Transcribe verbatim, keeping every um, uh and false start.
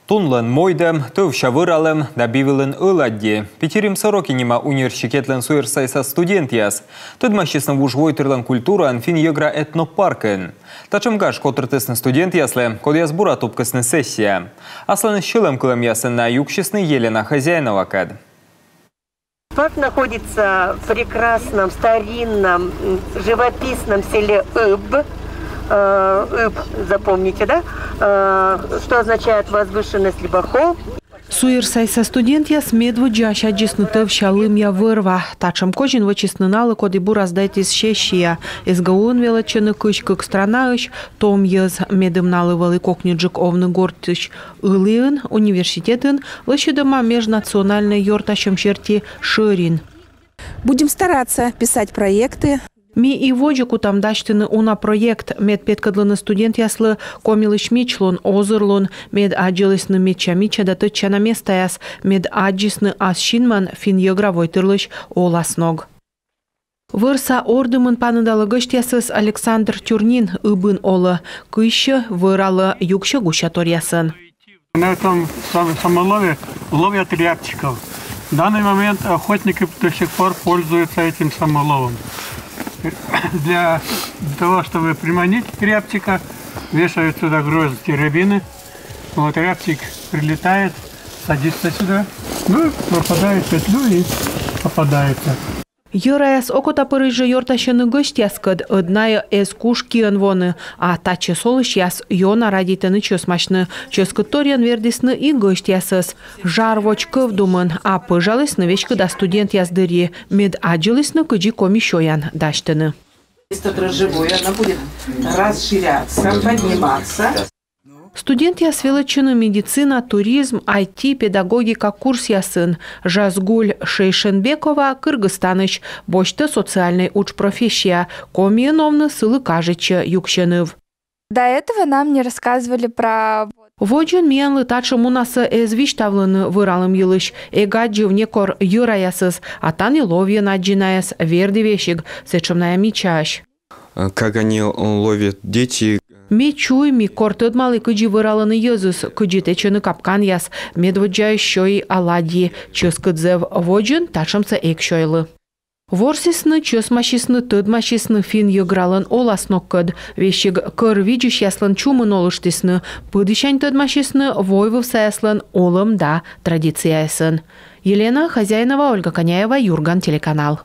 Тунлӧн мойдӧм, тӧвся вӧралӧм да би вылын оладьи. Питирим Сорокин нима университетлӧн суйӧрсайса студентъяс тӧдмасисны вужвойтырлӧн культураӧн финн-йӧгра этнопаркын. Татшӧм гаж котыртісны студентъяслы, кодъяс бура тупкисны сессия. Асланыс сьӧлӧм кылӧмъясӧн найӧ юксисны Елена Хозяиновакӧд. Парк находится в прекрасном, старинном, м, живописном селе Ыб. Э, Ыб, запомните, да? Э, что означает возвышенность либо холм. Суйӧрсайса студентъяс медводдзаысь аддзисны тӧвся лымъя вӧр-ва. Татшӧм козин вӧчисны налы, коді бура сдайтіс сессия. СГУ-ын велӧдчӧны кызь кык странаысь том йӧз. Медым налы вӧлі кокньыджык овны гортысь ыліын, университетын лӧсьӧдӧма межнациональнӧй ёртасьӧм серти шӧрин. Будем стараться писать проекты. Ми и водзӧ кутам дасьтыны уна проект, мед петкӧдлыны студентъяслы Комилысь мичлун, озырлун, мед аддзылісны мича-мича да тӧдчана местаяс, мед аддзисны ас синмӧн финн-йӧгра войтырлысь оласног. Вӧрса ордымын паныдалӧ гӧсьтъясӧс Александр Тюрнин. Ыбын олӧ, кыйсьӧ, вӧралӧ, юксьӧ гусяторъясӧн. На этом сам-, самолове ловят рябчиков. В данный момент охотники до сих пор пользуются этим самоловом. Для, для того, чтобы приманить рябчика, вешают сюда гроздь рябины. Вот рябчик прилетает, садится сюда, ну, попадает в петлю и попадается. Йӧраяс окотапырысь жӧ ёртасьӧны гӧсьтъяскӧд, ӧд найӧ эз куш киӧн воны, а татчӧс олысьяс ёна радейтӧны чӧсмасьны. Чӧскыдторйӧн вердісны и гӧсьтъясӧс. Жар водз кӧвдумын, а пӧжалісны веськыда студентъяс дырйи, мед аддзылісны, кыдзи коми сёян дасьтӧны. Место дрожжевое, оно будет расширяться, подниматься. Студентъяс велӧдчӧны медицина, туризм, айти, педагогика курсъясын. Жазгуль Шейшенбекова Кыргызстанысь, босьтӧ социальнӧй удж профессия. Комиын овны сылы кажитчӧ юксьӧ ныв. До этого нам не рассказывали про... Водзын миянлы татшӧм унасӧ эз висьтавлыны вӧралӧм йылысь. Эг аддзыв некор йӧраясӧс, а тані ловйӧн аддзи найӧс, верді весиг, сэтшӧм найӧ мичаӧсь. Э, как они ловят дети. Ме чуйми, кор тӧдмалі, кыдзи вӧралӧны йӧзыс, кыдзи тэчӧны капканъяс, медводдзаысь сёйи оладьи, чӧскыд зэв. Водзын татшӧмсӧ эг сёйлы. Ворсісны, чӧсмасисны, тӧдмасисны финн-йӧгралӧн оласногкӧд, весиг кӧр видзысьяслӧн чумын олыштісны, пыдісянь тӧдмасисны войвывсаяслӧн олӧм да традицияясӧн. Елена Хозяинова, Ольга Коняева, «Юрган» телеканал.